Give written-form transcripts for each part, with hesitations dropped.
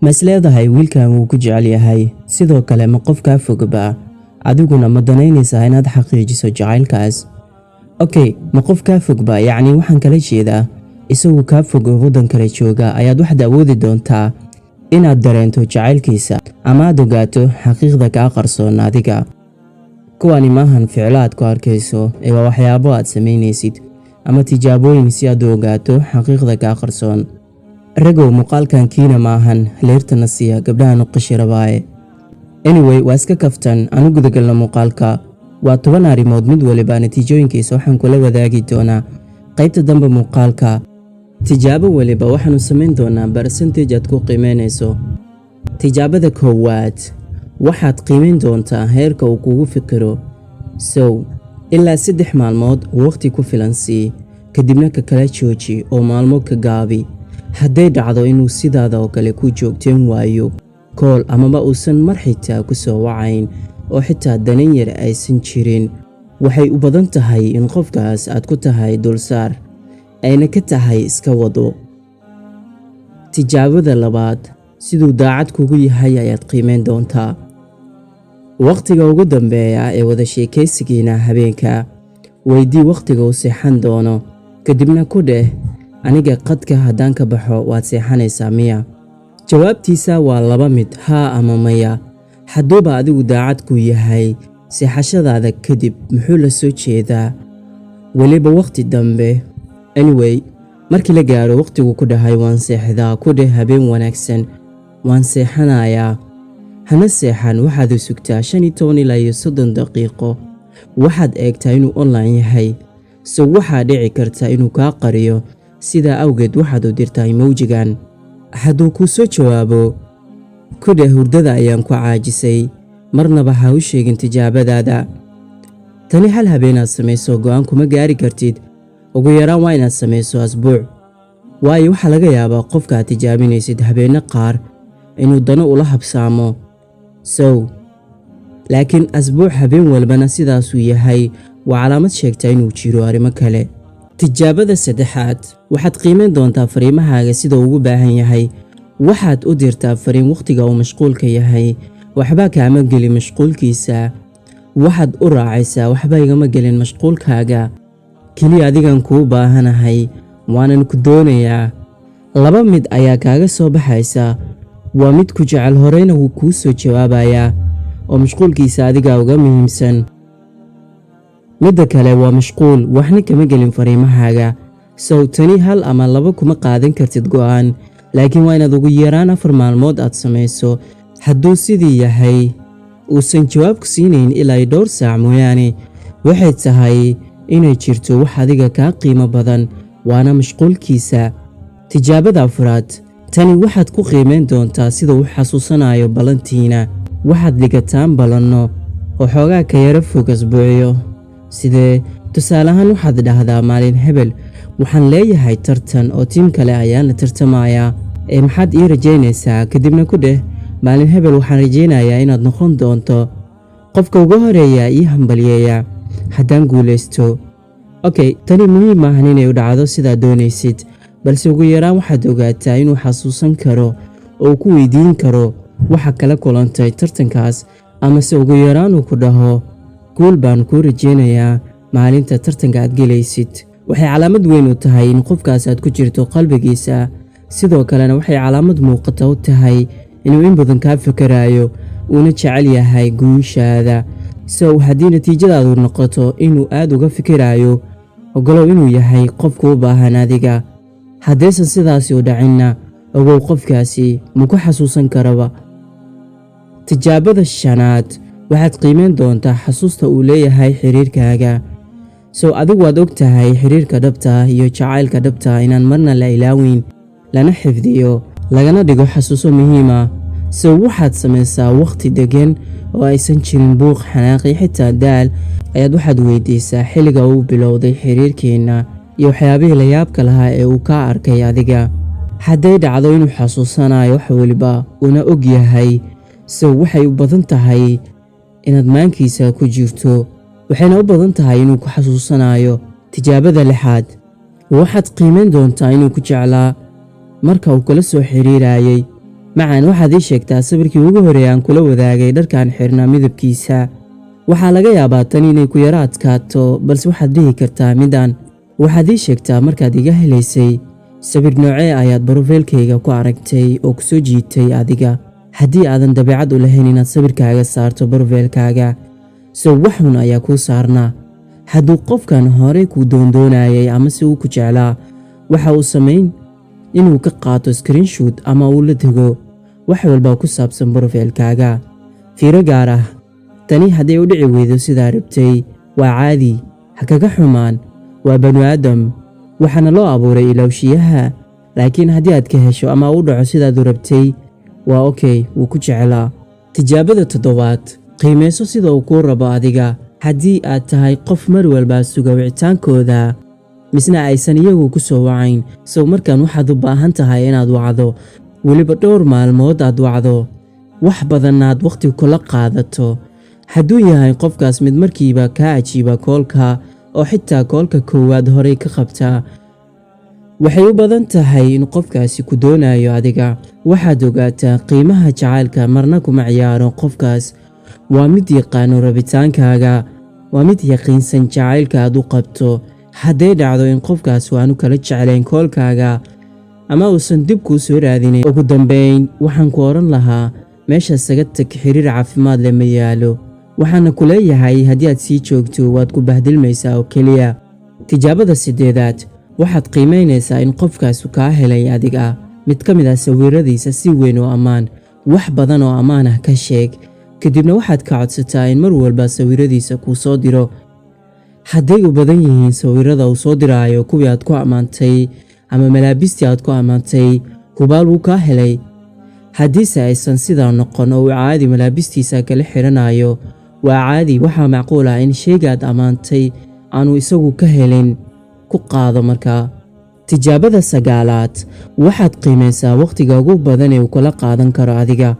Ma isleedahay wiilkan wuu ku jecel yahay? Sidoo kale, ma qof kaa fogba? Adiguna ma danaynaysaa inaad xaqiijiso jacaylkaas? Okay, ma qof kaa fogba? Yacni waxaan kala jeedaa, isagu kaa fog oo waddan kale jooga ayaad waxaad awoodi doontaa inaad dareento jacaylkiisa ama aad ogaato xaqiiqda kaa qarsoon adiga. Kuwani maahan ficilo aad ku arkayso ee waa waxyaabo aad samaynaysid ama tijaabooyin si aad u ogaato xaqiiqda kaa qarsoon. Ragow, muuqaalkan kiina maahan, leertana siiya, gabdhahan u qashi rabaaye. Anyway, waa iska kaftan. Aanu gudagalno muuqaalka. Waa 10 arrimood, mid waliba natiijooyinkiisa waxaan kula wadaagi doonaa qaybta dambe muuqaalka. Tijaabo waliba waxaanu samayn doonaa percentage aad ku qiimeynayso. Tijaabada koowaad, waxaad qiimeyn doontaa heerka uu kugu fikiro. Sow ilaa 3 maalmood waqti ku filan sii, kadibna ka kala jooji oo maalmo ka gaabi. Hadday dhacdo inuu sidaada oo kale ku joogteen waayo call amaba uusan mar xitaa ku soo wacayn oo xitaa danan yar aysan jirin, waxay u badan tahay in qofkaas aad ku tahay dulsaar, ayna ka tahay iska wado. Tijaabada labaad, siduu daacad kugu yahay ayaad qiimeyn doontaa. Wakhtiga ugu dambeeya ee wada sheekaysigiina habeenka weydii wakhtiga uu seexan doono, kadibna ku dheh: "Aniga qadka haddaan ka baxo, waad seexanaysaa miya?" Jawaabtiisa waa laba mid, haa ama maya. Hadduuba adigu daacad ku yahay, seexashadaada kadib muxuu la soo jeedaa weliba wakhti dambe? Anyway, markii la gaaro wakhtigu ku dhahay "waan seexdaa", ku dheh: "Habeen wanaagsan, waan seexanayaa." Hana seexan, waxaad sugtaa 15 ilaa iyo 30 daqiiqo. Waxaad eegtaa inuu online yahay. So waxaa dhici karta inuu kaa qariyo, sidaa awgeed waxaad u dirtaa emoji-gan. Hadduu kuu soo jawaabo, ku dheh: "Hurdada ayaan ku caajisay." Marnaba ha u sheegin tijaabadaada. Tani hal habeenaad samayso go'aan kuma gaari kartid. Ugu yaraan waa inaad samayso asbuuc, waayo waxaa laga yaabaa qofka aad tijaabinaysid habeenno qaar inuu dano ula habsaamo. Sow laakiin asbuuc habeen walbana sidaasuu yahay, waa calaamad sheegtaa inuu jiro arrimo kale. Tijaabada saddexaad, waxaad qiimayn doontaa fariimahaaga sida ugu baahan yahay. Waxaad u dirtaa fariin wakhtiga uu mashquulka yahay. "Waxba kaama gelin mashquulkiisa." Waxaad u raacaysaa: "Waxba igama gelin mashquulkaaga, keliya adigan kuu baahanahay, waanan ku doonayaa." Laba mid ayaa kaaga soo baxaysa: waa mid ku jecel, horeyna wuu kuu soo jawaabayaa oo mashquulkiisa adigaa uga muhiimsan. Midda kale waa mashquul, waxna kama gelin fariimahaaga. Sow tani hal ama laba kuma qaadan kartid go'aan, laakiin waa inaad ugu yaraan 4 maalmood aad samayso. Hadduu sidii yahay, uusan jawaab ku siinayn ilaa dhowr saac mooyaane, waxay tahay inay jirto wax adiga kaa qiimo badan, waana mashquulkiisa. Tijaabada afraad, tani waxaad ku qiimayn doontaa sida uu xasuusanayo ballantiina. Waxaad dhigataan ballanno oo xoogaa ka yaro fog asbuucyo. Sidee? Tusaale ahaan, waxaad dhahdaa: "Maalin hebel waxaan leeyahay tartan oo team kale ayaan la tartamayaa, ee maxaad ii rajaynaysaa?" Kadibna ku dheh: "Maalin hebel waxaan rajaynayaa inaad noqon doonto qofka ugu horeeya ii hambalyeeya haddaan guulaysto." Okay, tani muhiim maahan inay u dhacdo sidaad doonaysid, balse ugu yaraan waxaad ogaataa inuu xasuusan karo oo uu ku weydiin karo waxa kala kulantay tartankaas, amase ugu yaraan uu ku dhaho: "Guul baan kuu rajaynayaa maalinta tartanka aad gelaysid." Waxay calaamad weyn u tahay in qofkaas aad ku jirto qalbigiisa. Sidoo kalena waxay calaamad muuqata u tahay inuu in badan kaa fikerayo, uuna jecel yahay guushaada. Sow haddii natiijadaadu noqoto inuu aad uga fikerayo, ogolow inuu yahay qofka u baahan adiga. Haddaysan sidaasi u dhacinna, ogow qofkaasi ma ku xasuusan karaba. Tijaabada shanaad, waxaad qiimeyn doontaa xasuusta uu leeyahay xiriirkaaga. Sow adigu waad og tahay xiriirka dhabta iyo jacaylka dhabta inaan marna la ilaaweyn, lana xifdiyo, lagana dhigo xasuuso muhiima. Sow waxaad samaysaa wakhti deggan oo aysan jirin buuq, xanaaqi, xitaa daal, ayaad waxaad weydiisaa xilliga uu bilowday xiriirkeenna iyo waxyaabihii layaabka lahaa ee uu ka arkay adiga. Hadday dhacdo inuu xasuusanayo wax weliba uuna og yahay, sow waxay u badan tahay inaad maankiisa ku jirto, waxayna u badan tahay inuu ku xasuusanayo. Tijaabada lixaad, waxaad qiimayn doontaa inuu ku jeclaa marka uu kala soo xiriirayay. Macaan, waxaad ii sheegtaa sawirkii ugu horreeya aan kula wadaagay dharkaan xirnaa midabkiisa. Waxaa laga yaabaa tan inay ku yaro adkaato, balse waxaad dhihi kartaa midaan: waxaad ii sheegtaa markaad iga helaysay, sawir noocee ayaad profile-kayga ku aragtay oo ku soo jiitay adiga? Haddii aadan dabeecad u lahayn inaad sawirkaaga saarto profile-kaaga, so waxun ayaa kuu saarnaa. Hadduu qofkan horey kuu doondoonayay ama si uu ku jeclaa, waxa uu samayn inuu ka qaato screenshot ama uu la dego wax walba ku saabsan profile-kaaga. Fiiro gaar ah: tani hadday u dhici weydo sidaa rabtay, waa caadi, ha kaga xumaan. Waa banu aadam, waxaana loo abuuray ilowshiyaha. Laakiin haddii aad ka hesho ama u dhaco sidaad u rabtay, waa okay, wuu ku jeclaa. Tijaabada toddobaad: qiimayso sida uu kuu rabo adiga. Haddii aad tahay qof mar walba suga wicitaankooda, misna aysan iyagu ku soo wacayn, sow markan waxaad u baahan tahay inaad wacdo, weliba dhowr maalmood aad wacdo, wax badanna aad wakhti kula qaadato. Hadduu yahay qofkaas mid markiiba kaa ajiiba call-ka oo xitaa call-ka koowaad horey ka qabta, waxay u badan tahay in qofkaasi ku doonayo adiga. Waxaad ogaataa, qiimaha jacaylka marna kuma ciyaaro. Qofkaas waa mid yaqaano rabitaankaaga, waa mid yaqiinsan jacaylka aad u qabto. Hadday dhacdo in qofkaas aanu kala jeclayn call-kaaga ama uusan dib kuu soo raadinin, ugu dambayn waxaan ku odhan lahaa: meeshaas saga tag, xiriir caafimaad leh ma yaalo. Waxaana ku leeyahay, haddii aad sii joogto, waad ku bahdilmaysaa oo keliya. Tijaabada sideedaad: waxaad qiimaynaysaa in qofkaasu kaa helay adiga. Mid ka mid ah sawiradiisa si weyn oo ammaan, wax badan oo ammaan ah ka sheeg. Kadibna waxaad ka codsataa in mar walba sawiradiisa kuu soo diro. Hadday u badan yihiin sawirada uu soo diraayo kuwii aad ku ammaantay ama malaabistii aad ku ammaantay, hubaal wuu kaa helay. Haddiise aysan sidaa noqon oo uu caadi malaabistiisa kala xidhanayo, waa caadi. Waxaa macquul ah in shaygaad ammaantay aanu isagu ka helin. Ku qaado markaa. Tijaabada sagaalaad: waxaad qiimaysaa wakhtiga ugu badan ee uu kula qaadan karo adiga.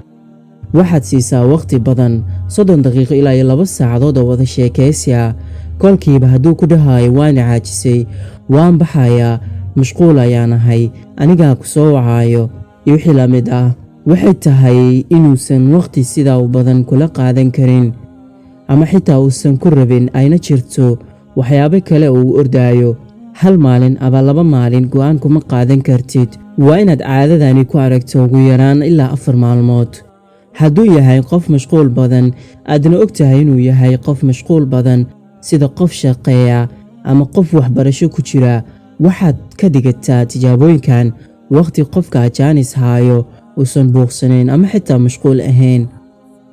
Waxaad siisaa wakhti badan, 30 daqiiqo ilaa iyo 2 saacadood oo wada sheekaysi ah. Kolkiiba hadduu ku dhahayo "Waana caajisay, waan baxayaa, mashquul ayaan ahay, anigaa ku soo wacaayo," iyo wixii la mid ah, waxay tahay inuusan wakhti sidaa u badan kula qaadan karin ama xitaa uusan ku rabin, ayna jirto waxyaabo kale oo uu ordaayo. Hal maalin ama 2 maalin go'aan kuma qaadan kartid. Waa inaad caadadani ku aragto ugu yaraan ilaa 4 maalmood. Hadduu yahay qof mashquul badan, aadna og tahay inuu yahay qof mashquul badan, sida qof shaqeeya ama qof waxbarasho ku jira, waxaad ka dhigataa tijaabooyinkan wakhti qofka jaanis haayo, uusan buuqsanayn ama xitaa mashquul ahayn.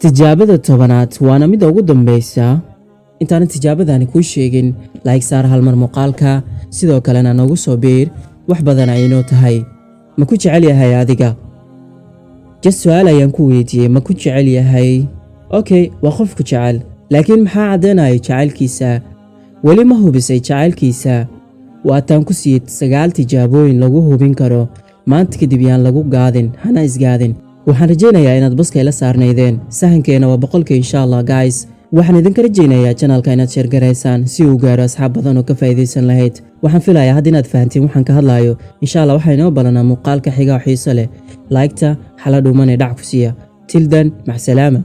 Tijaabada 10aad, waana midda ugu dambaysa. Intaanan tijaabadani kuu sheegin, like saar hal mar muuqaalka, sidoo kalena noogu soo biir, wax badan ay inoo tahay. Ma ku jecel yahay adiga? Just su-aal ayaan ku weydiiyey: ma ku jecel yahay? Okay, waa qof ku jecel, laakiin maxaa caddaynaya jacaylkiisa? Weli ma hubisay jacaylkiisa? Waataan ku siiyey sagaal tijaabooyin lagu hubin karo. Maanta kadib yaan lagu gaadin, hana isgaadin. Waxaan rajaynayaa inaad baska ila saarnaydeen. Sahankeena waa 100-ka, insha Allah. Guys, waxaan idinka rajaynayaa channel-ka inaad share garaysaan si uu gaaro asxaab badan oo ka faa'iidaysan lahayd. Waxaan filayaa hadda inaad fahanteen waxaan ka hadlayo. Insha Allah, waxaa inoo balanaa muuqaalka xiga oo xiiso leh. Like-ta xala dhuumanee dhac ku siiya. Till then, macsalaama.